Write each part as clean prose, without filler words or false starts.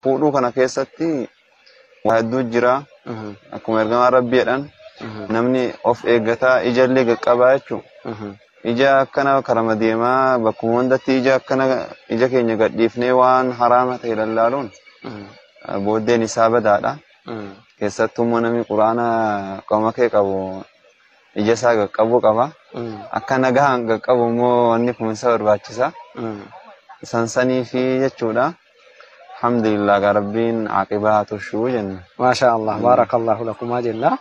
Fuudhuu kana keessatti waa hedduu jira. Akkuma ergamaa Rabbii jedhan namni of eeggataa ijallee qaqqabaa jechuudha. Ija akkana karama deemaa bakkuma hundatti ija akkana ija keenya gadhiifnee waan haraama ta'e lallaaluun booddeen isaa badaadha. Keessattuu immoo namni quraana qoma kee qabu ija isaa qaqqabuu qaba. Akka nagaan qaqqabu immoo wanni kun isa barbaachisa. Sansanii fi jechuudha. Alhamdulillah gaa Rabbiin aqibaa haa tolchuu jenna. Maashaa Allah baarakallahu lakumaa jenna.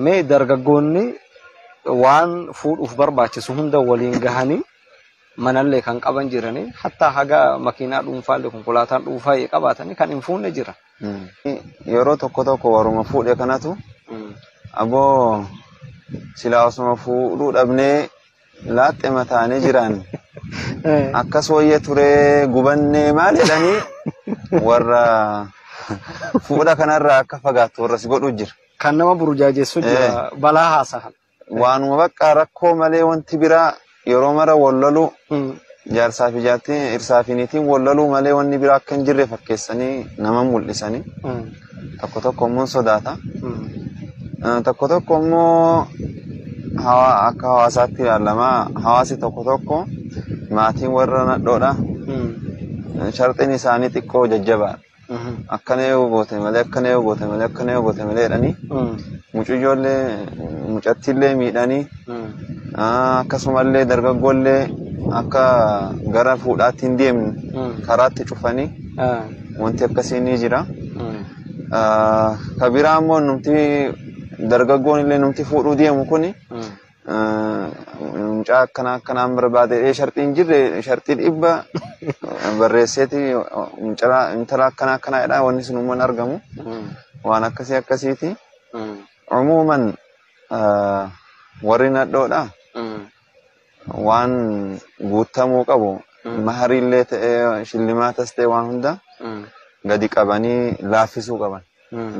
Mee dargaggoonni waan fuudhuuf barbaachisu hunda waliin gahanii manallee kan qaban jiranii hattaa haga makiinaa dhuunfaallee konkolaataan dhuunfaa qabaatanii kan hin fuunne jira. Yeroo tokko tokko waruma fuudhe kanatu aboo silaa osuma fuudhuu dhabnee laaxxe mataanii jiran akkas wayya turee gubannee maal jedhanii warra fuudha kanarraa akka fagaattu warra si godhu jira. Kan nama burjaajessu jira balaa haasahan. Waanuma bakka rakkoo malee wanti biraa yeroo mara wal loluu jaarsaa fi jaartiin irsaa fi niitiin wal loluu malee wanni biraa akka hin jirre fakkeessanii nama mul'isanii tokko tokko immoo sodaata. Tokko tokko immoo akka hawaasaatti ilaalama. Hawaasi tokko tokko maatiin warra nadhoodha. Sharxiin isaanii xiqqoo jajjabaadha. Akkana yoo goote malee akkana yoo goote malee akkana yoo goote malee jedhanii mucayyoollee mucattiillee miidhanii akkasumallee dargaggoollee akka gara fuudhaatti hin deemne karaatti cufanii wanti akkasii ni jira. Ka biraa immoo numti dargaggoon illee numti fuudhuu deemu kuni mucaa akkana akkanaan barbaade sharxiin jirre sharxii dhibba barreesseeti intala akkana akkanaa jedha wanni sun immoo hin argamu. Waan akkasii akkasiiti. Umuuman warri nadhoodha waan guutamuu qabu mahariillee ta'ee shillimaatas ta'e waan hunda gadi qabanii laaffisuu qaban.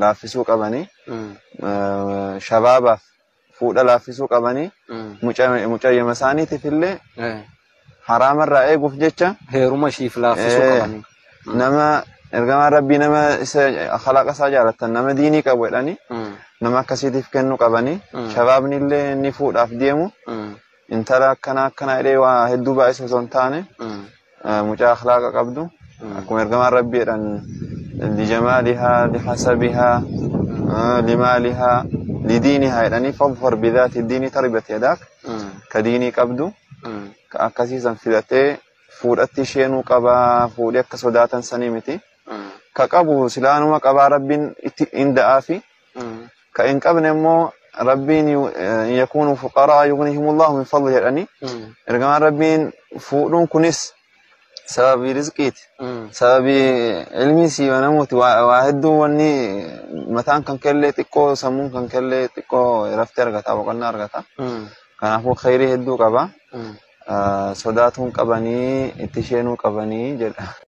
Laaffisuu qabanii shabaabaaf fuudha laaffisuu qabanii mucayyama isaaniitiif illee haraamarraa eeguuf jecha heeruma ishiif laaffisuu qabanii. Nama ergamaan Rabbii nama isa khalaqa isaa jaalatan nama diinii qabu jedhanii nama akkasiitiif kennuu qabanii shabaabni illee inni fuudhaaf deemu intala akkana akkana jedhee waa hedduu baay'isu osoo hin taane mucaa akhlaaqa qabdu akkuma ergamaan Rabbii jedhan lijamaalihaa lihasabihaa limaalihaa lidiinihaa jedhanii fadfar bidaati diinii tarbiyyat yadaak ka diinii qabdu ka akkasiisan filatee fuudhatti isheenuu qabaa fuudhee akka sodaatan sanii miti. Ka qabu silaanuma qabaa Rabbiin itti hin da'aafi. Ka hin qabne immoo Rabbiin yakuunu fuqaraa yughnihimullahu min fadli jedhanii. Ergamaan Rabbiin fuudhuun kunis sababii rizqiiti. Sababii ilmii sii banamuuti. Waa hedduu wanni mataan kan kellee xiqqoo sammuun kan kellee xiqqoo raftee argata boqonnaa argata. Kanaafuu khayrii hedduu qaba. Sodaatuun qabanii itti isheenuu qabanii jedha.